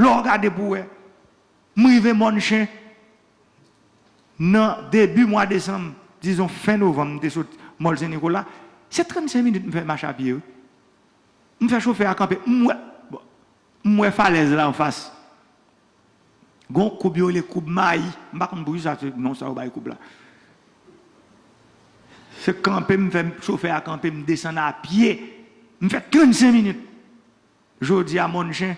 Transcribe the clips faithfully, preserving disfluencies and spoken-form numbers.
Lè w gade pou wè, m rive Mòn Chen nan debi mwa desanm, dizon fen novanm, m te sot Mòl Sen Nikola. Se trannsenk minit m fè mache a pye, wi. M fè chofè a kanpe, m wè, bon, m wè falèz la anfas. Gon koub yo rele koub Mayi. M pa konn poukisa se non sa yo bay koub la. Se kanpe, m fè chofè a kanpe, m desann a pye. M fè trannsenk minit. Jodi a, Mòn Chen,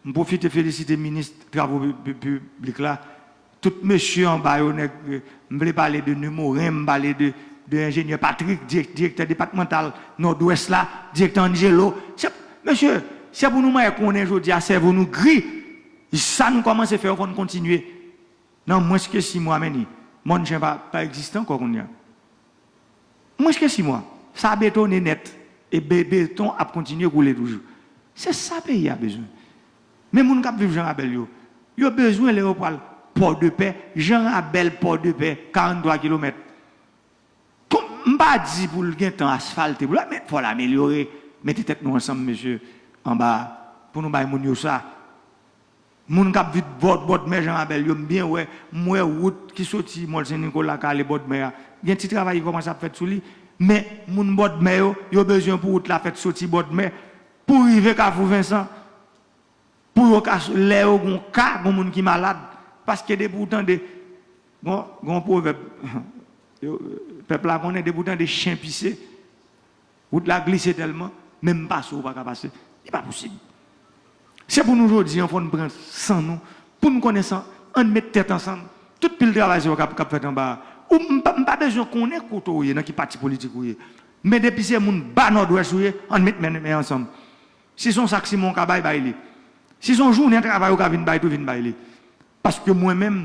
m pwofite felisite minis travo pi- pi- piblik la. Tout mesye anba yo, nèg, m vle pale de Nemorin, m pale de, de enjenyè Patrick, dirèk- direktè depatmantal Nòdwès la, direktè Angelo. Se, mesye, se pou nou mwen konnen jodi a, sèvo nou gri. Sa nou kòmanse fè, fò n kontinye. Nan mwens ke sis mwa, men ni Mòn Chen pa, pa egziste ankò kounye a. Mwens ke sis mwa, sa betone nèt. E be- beton ap kontinye koule toujou. Se sa peyi a bezwen. Men moun k ap viv Jan Rabèl yo, yo bezwen lè yo pral Pòdepè, Jan Rabèl, Pòdepè, karanntwa kilomèt. Kon- M pa di pou l gentan asfalte, pou l, men fò l amelyore. Mete tèt nou ansanm, mesye, anba, pou nou bay moun yo sa. Moun k ap viv bò- bòdmè Jan Rabèl yo, m byen wè, m wè wout ki soti Mòl Sen Nikola k ale bòdmè a. Gen ti travay ki kòmanse ap fèt sou li, men moun bòdmè yo, yo bezwen pou wout la fèt soti bòdmè pou rive Kafou Vensan, pou yo ka, lè yo gon ka, gon moun ki malad, paske depi w tande, gon, gon pwovèb, yo- pèp la konnen, depi w tande chen pise, wout la glise tèlman, menm pase w pa ka pase. Li pa posib. Se pou nou jodi a, fò n pran san nou, pou n konnen san, ann met tèt ansanm. Tout pil travay sa yo k ap, k ap fèt anba a. Ou, m pa, m pa bezwen konnen kote w ye, nan ki pati politik ou ye. Men depi se moun ba Nòdwès ou ye, ann met men, men ansanm. Si se yon sak siman w ka bay, bay li. Si se yon jounen travay ou ka vin bay tou, vin bay li. Paske mwen menm,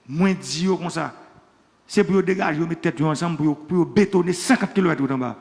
mwen di yo konsa, se pou yo degaje yo, met tèt yo ansanm pou yo, pou yo betone senkant kilomèt wout anba.